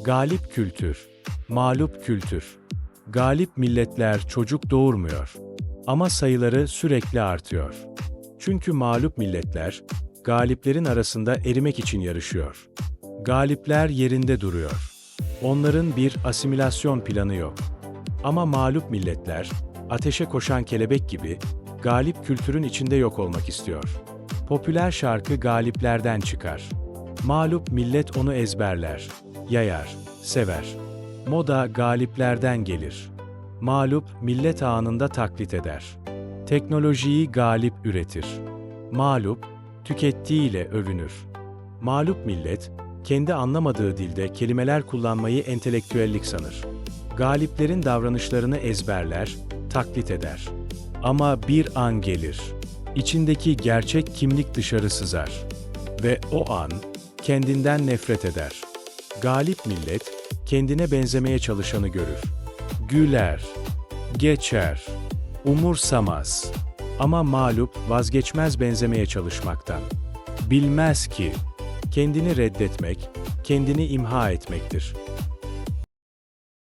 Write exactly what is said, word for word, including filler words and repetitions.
Galip kültür, mağlup kültür. Galip milletler çocuk doğurmuyor. Ama sayıları sürekli artıyor. Çünkü mağlup milletler, galiplerin arasında erimek için yarışıyor. Galipler yerinde duruyor. Onların bir asimilasyon planı yok. Ama mağlup milletler, ateşe koşan kelebek gibi, galip kültürün içinde yok olmak istiyor. Popüler şarkı galiplerden çıkar. Mağlup millet onu ezberler, yayar, sever. Moda galiplerden gelir. Mağlup millet anında taklit eder. Teknolojiyi galip üretir. Mağlup, tükettiğiyle övünür. Mağlup millet, kendi anlamadığı dilde kelimeler kullanmayı entelektüellik sanır. Galiplerin davranışlarını ezberler, taklit eder. Ama bir an gelir. İçindeki gerçek kimlik dışarı sızar. Ve o an kendinden nefret eder. Galip millet, kendine benzemeye çalışanı görür. Güler, geçer, umursamaz. Ama mağlup vazgeçmez benzemeye çalışmaktan. Bilmez ki, kendini reddetmek, kendini imha etmektir.